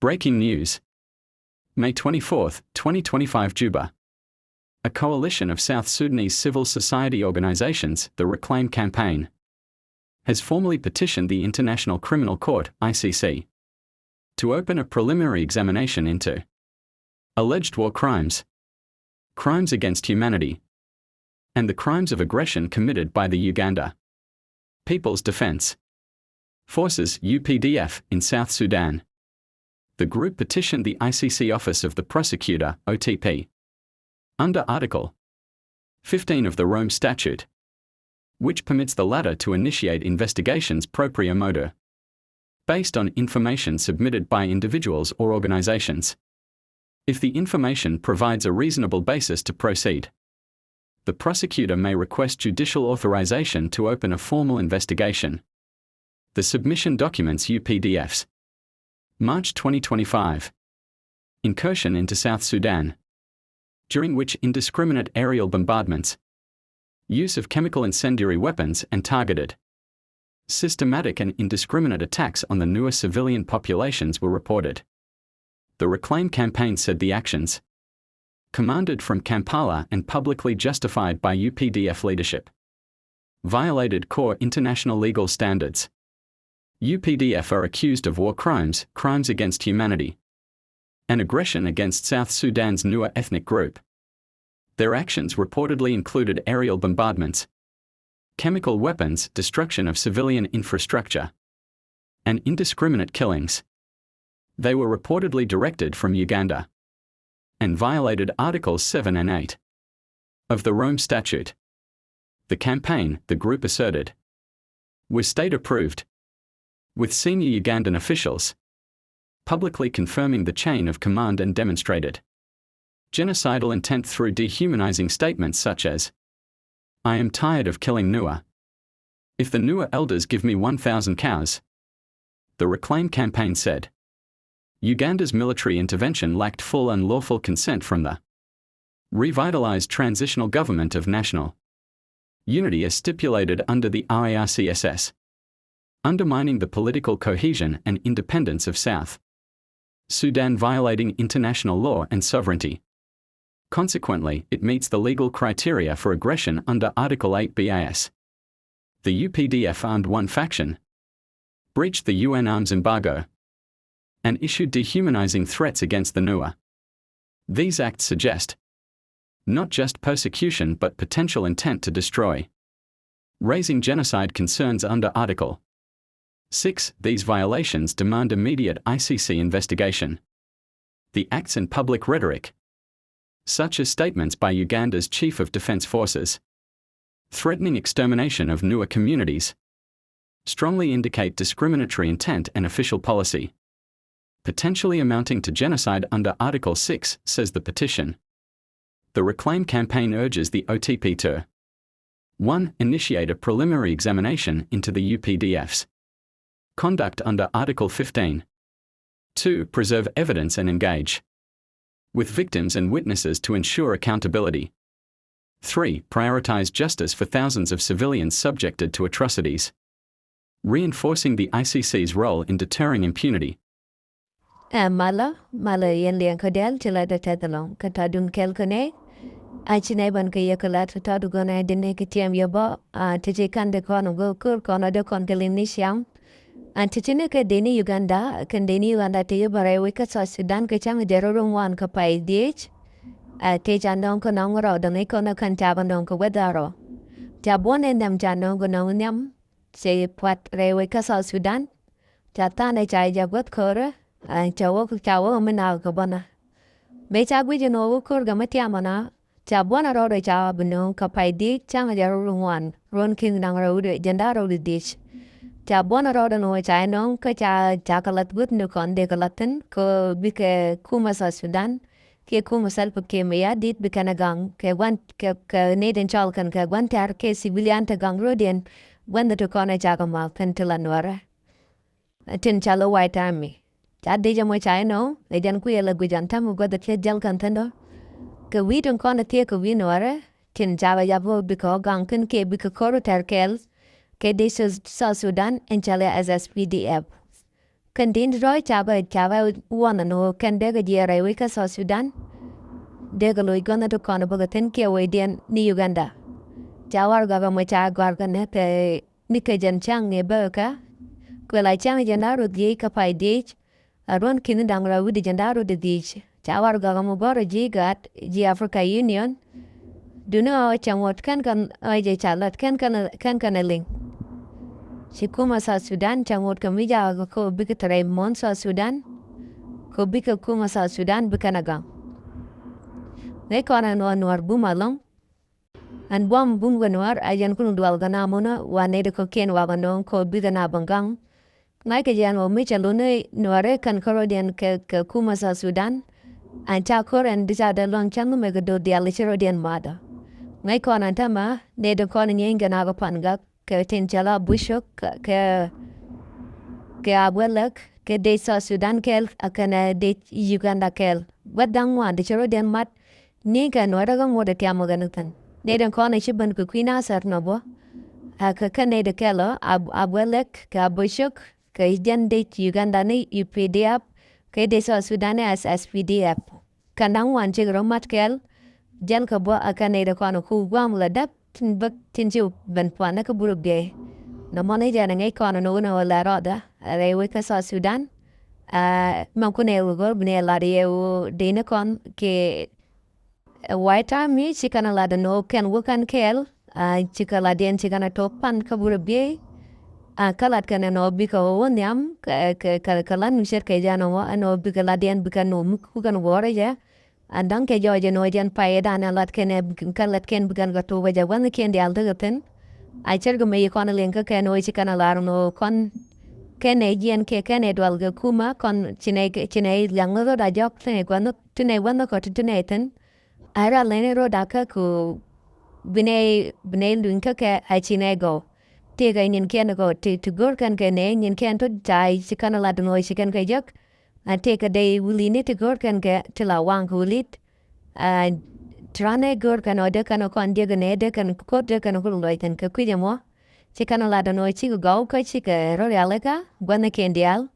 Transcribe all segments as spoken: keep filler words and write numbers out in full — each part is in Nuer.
Breaking news. May twenty-fourth, twenty twenty-five, Juba. A coalition of South Sudanese civil society organizations, the Reclaim Campaign, has formally petitioned the International Criminal Court, I C C, to open a preliminary examination into alleged war crimes, crimes against humanity, and the crimes of aggression committed by the Uganda People's Defense Forces, U P D F, in South Sudan. The group petitioned the I C C Office of the Prosecutor, O T P, under Article fifteen of the Rome Statute, which permits the latter to initiate investigations propria motu, based on information submitted by individuals or organizations, if the information provides a reasonable basis to proceed. The prosecutor may request judicial authorization to open a formal investigation. The submission documents U P D F's March twenty twenty-five incursion into South Sudan, during which indiscriminate aerial bombardments, use of chemical incendiary weapons, and targeted, systematic and indiscriminate attacks on the Nuer civilian populations were reported. The Reclaim Campaign said the actions, commanded from Kampala and publicly justified by U P D F leadership, violated core international legal standards. U P D F are accused of war crimes, crimes against humanity, and aggression against South Sudan's Nuer ethnic group. Their actions reportedly included aerial bombardments, chemical weapons, destruction of civilian infrastructure, and indiscriminate killings. They were reportedly directed from Uganda and violated Articles seven and eight of the Rome Statute. The campaign, the group asserted, was state-approved, with senior Ugandan officials publicly confirming the chain of command and demonstrated genocidal intent through dehumanizing statements such as, "I am tired of killing Nuer. If the Nuer elders give me one thousand cows," the Reclaim Campaign said. Uganda's military intervention lacked full and lawful consent from the revitalized transitional government of national unity as stipulated under the I R C S S, undermining the political cohesion and independence of South Sudan, violating international law and sovereignty. Consequently, it meets the legal criteria for aggression under Article eight B I S. The U P D F armed one faction, breached the U N arms embargo, and issued dehumanizing threats against the Nuer. These acts suggest not just persecution but potential intent to destroy, raising genocide concerns under Article six. These violations demand immediate I C C investigation. The acts and public rhetoric, such as statements by Uganda's Chief of Defense Forces threatening extermination of Nuer communities, strongly indicate discriminatory intent and official policy, potentially amounting to genocide under Article six, says the petition. The Reclaim Campaign urges the O T P to, one, initiate a preliminary examination into the U P D F's conduct under Article fifteen. Two, preserve evidence and engage with victims and witnesses to ensure accountability. Three, prioritize justice for thousands of civilians subjected to atrocities, reinforcing the I C C's role in deterring impunity. Ɛ malä, malä yɛn liɛŋ kä diaal ti la dee tɛth ɛlɔ̱ŋ kä ta̱a̱dun kɛl kä nɛy. A ci nɛy ban kɛ yɛ kɛ lat kä ta̱a̱du gɔnɛ di nɛy kɛ tiɛm yɛ bä. A ti ti kan dee kɔn gɔ kör kɔn a dee kɔn kɛ lim ni ciaŋ. A ti ti ni kɛ dee ni Uganda kɛ dee ni Uganda ti yɛ bä rɛy wec kä South Sudan kɛ cäŋ jɛ rɔ ŋuan kɛ pay dhiec. A ti ca nɔŋ kɛ nɔŋ rɔ dɔŋ i̱ kɔn a kan ca bä nɔŋ kɛ weth a rɔ. Ca buɔ̱n in nhiam ca nɔŋ kɛ nɔŋ nhiam. Cɛ pua̱t rɛy wec kä South Sudan. Ca tha̱a̱n ɛ ca jɛ guäth ko̱rä. Ca wä ca wä mi naak kɛ bɔnä. Mëë ca guic ɛn ɣöö wä ko̱r gɛ mi tiamɔna. Ca buɔnä rɔɔdɛ ca bi nööŋ kä pay dhiec cäŋ jɛ rɔɔd ŋuan ruɔ̱n ki̱n naŋ rɔɔd jɛn da̱a̱ rɔɔd dhiec. Ca buɔnä rɔɔdɛ nööŋ ca jɛ nööŋ kä ca ca kɛ lath guäth ni kɔn dee kɛ lath thi̱n kä bikɛ kumɛ South Sudan. Kiɛ kumɛ Salva Kiir Mayardit bi kɛn ɛ gaŋ kɛ gua̱n kɛ kɛ nɛy tin cɔl kɛn kɛ gua̱n tɛ̈r kɛ civilian te gaŋ rɔ̱diɛn. Gua̱n ti kɔn ɛ cakɛ ma̱a̱k kɛn ti la Nuäärä. Tin ca lɔ White Army ca dec ɛmɔ ca inɔ ɛ jɛn kuiɛ la guic an ta̱mɛ gua̱th ɛ thiec jäl kɛn thi̱n dɔ. Kɛ wi̱i̱ tin kɔn ɛ thiec kɛ wi̱i̱ Nuäärä tin ca bɛ jap bikɛ ɣɔ̱ gaŋ kɛn kiɛ bikɛ ko̱r tɛ̈r kɛɛl. Kɛ dec South Sudan in ca lɛ S S P D F. Kɛn tin ti rɔy ca bɛ ca bɛ wanɛ ni wä kɛn dee kɛ jiɛ rɛy wec kä South Sudan. Dee kɛ loc gɔnɛ ti kɔn bä kɛ thin kiɛ wecdiɛn ni Uganda. Ca warɛgak ɛmɔ ca gɔ̱a̱r kɛn ni kɛ ni kɛ jɛn cäŋ ŋi̱i̱ bä kɛ. Kuɛ la cäŋ jɛn da̱r rɔ dhiec kä pay dhiec. A ruɔ̱n ki̱n da̱ŋ rɛw wi̱cdɛ jɛn da̱r rɔ dhiec. Ca warɛgak ɛmɔ bä rɔ ji̱ gaat ji̱ Africa Union. Duni ɣä cɛ ŋot kɛn kɛn ɣä jɛ ca lat kɛn kɛn kɛn kɛn ɛ liŋ. Ci kumɛ South Sudan cɛ ŋot kɛ mi jakä kɛ kɔ bikɛ tɛrɛ muɔ̱n South Sudan. Kɔ bikɛ kumɛ South Sudan bikɛn ɛ gaŋ. Ŋäc kɔn ɛn ɣä Nuɔr bum alɔŋ. Ɛn buɔm bum kɛ Nuɔr a jɛn kun dual kɛ na munä wa nɛy di kɔkiɛn wakɛ nööŋ kɔ bikɛ na bɛ gaŋ. Ŋa̱ckɛ jɛ ɛn ɣöö mi cɛ luni Nuäärɛ kɛn kärɔ̱diɛn kɛ, kɛ kumɛ South Sudan. Ɛn ca ko̱r ɛn di ca dee luaŋ cäŋ mɛ kɛ do̱r diaal ci rɔ̱diɛn ma̱a̱dɔ. Ŋäc kɔn ɛn täämɛ nɛy tin kɔn nyieeny kɛ nakä pan gak kɛ tin cɛ la Abucok kɛ, kɛ, kɛ Abuɛlɛk kɛ dec South Sudan kɛɛl a kɛnɛ dec Uganda kɛɛl. Gua̱th da̱ŋ ŋuan di ci rɔ̱diɛn mat ni kɛ Nuäärɛ kä ŋuɔ̱t ɛ tiam ɔ kɛn thi̱n. Nɛy tin kɔn ɛ ci ben kɛ kui̱ Nasir nɔ bä. A kɛ, kɛ nɛy tin kɛɛl ɔ Ab-, Abuɛlɛk kɛ Abucok kɛ jɛn dec Uganda ni U P D F, kɛ dec South Sudan ni S S P D F. Kɛn da̱ŋ wan cikɛ rɔ mat kɛɛl, jɛn kɛ bä a kɛn nɛy ti kɔn ku guam la däp tin bäk tin ci ben puan ni kä buruk diɛy. Nɔmɔ ni jɛn ŋäc kɔn ni wun ɛ wä la rɔɔdä rɛy wec kä South Sudan. Aa, mɛ kun ɛ wä gɔr bi ni ɛ lat yɛ wä dec ni kɔn kɛ Ɛ, White Army ci kɛn lat ɛn ɣöö kɛn wä kɛn kɛɛl, a, ci kɛ latdiɛn ci kɛn ɛ tok pan kä burɛ biey. A, kä lat kɛn ɛn ɣöö bikɛ ɣöö wä nhiam kɛ, kɛ, kɛ, kɛ lat mi ce̱tkɛ jɛ ɛn ɣöö, ɛn ɣöö bikɛ latdiɛn bikɛ nööŋ mi ku kɛn guɔ̱ɔ̱rä jɛ. A, da̱ŋ kɛ jɔɔc ɛn ɣöö jɛn pay ɛ da̱a̱n ɛn lat kɛn ɛ, kɛ lat kɛn bikɛn kɛ tok ɛ jɛ gua̱thnikiɛn diaal tekɛ thi̱n. A, ce̱tkɛ mëë ci kɔn ɛ liŋ kä kɛn ɣöö ci kɛn ɛ lar ɛn ɣöö kɔn kɛn ɛ jiɛn kɛ kɛn ɛ dual kɛ kumä kɔn ci nɛ, ci nɛ liaŋ ni rot a jɔk ti nɛ gua̱thni, ti nɛ gua̱thni kɔ ti, ti nɛ thi̱n. A rual nɛn rot a kä ku bi nɛy, bi nɛy luny kä kɛ a ci nɛy gɔw. Tëëkɛ nyin kiɛn gɔw ti, ti go̱r kɛn kɛ nɛy nyin kiɛn tut ca ci kɛn lat ŋɔc ci kɛn kɛ jek. A tëëkɛ dee wulini ti go̱r kɛn kɛ ti la waŋ kɛ wulit. A ti rɔ̱ nɛy go̱r kɛn ɔ dee kɛn kɔn diek nɛy dee kɛn ko̱r dee kɛn ku luɔc kɛn kɛ kui̱c ɛmɔ. Ci kɛn lat ɛn ɣöö cikɛ gɔw kä cikɛ rɔ rialikä gua̱thnikiɛn diaal.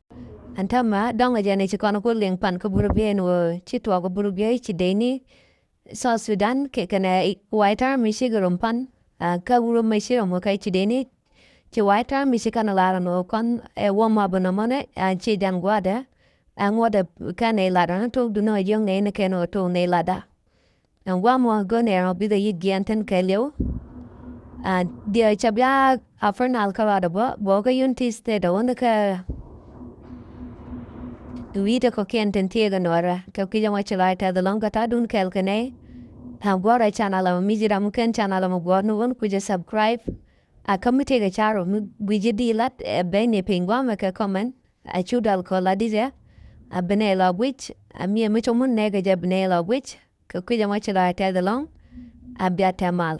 Ɛn täämɛ dɔ̱ŋ ɛ jɛn ɛ ci kɔn ku liŋ pan kä burɛ biey ɛn ɣöö ci tuɔɔk kä burɛ biey ci dee ni South Sudan kɛ kɛnɛ White Army cikɛ rom pan. A, kä wurop mɛ ci rom kä ci dee ni ci White Army ci kɛn lar ɛn ɣöö kɔn ɛ wä map ɛn ɔmɔnɛ a ci jɛn gua̱dɛ. Ɛ ŋuɔ̱t ɛ kɛn ɛ lat ɛn tok dunɛ ɛ jiɔk nɛy ni kɛn ɣöö tok nɛy latda. Ɛn guam wä go̱n ɛn ɔ bithɛ yi̱k jiɛn thi̱n kɛɛliw. A, diɛ cɛ bia a fernal kä ruadɛ bä bä kä Unity State ɛ wä ni kɛ wi̱i̱dɛ kɔ̱kiɛn tin thiëëk ɛ nuɔrɛ kɛ kui̱c ɛmɔ ci lɔc tɛth ɛlɔ̱ŋ kɛ ta̱a̱dun kɛɛl kɛ nɛy. A, guɔ̱rɛ channel ɛmɔ mi ji̱ ram kɛn channel ɛmɔ guɔ̱r ni wä ni kui̱cɛ subscribe. A, kä mi tëëkɛ ca̱r ɔ mi gui̱ci di lat ɛ ben ni piny guamɛ kɛ comment. A, cu dal kɔ lat di jɛ. A, bi nɛy lɔ guic a mi ɛ mi com wun nɛɛkɛ jɛ bi nɛy lɔ guic. Kɛ kui̱c ɛmɔ ci lɔc tɛth ɛlɔ̱ŋ. A, bia tɛmal.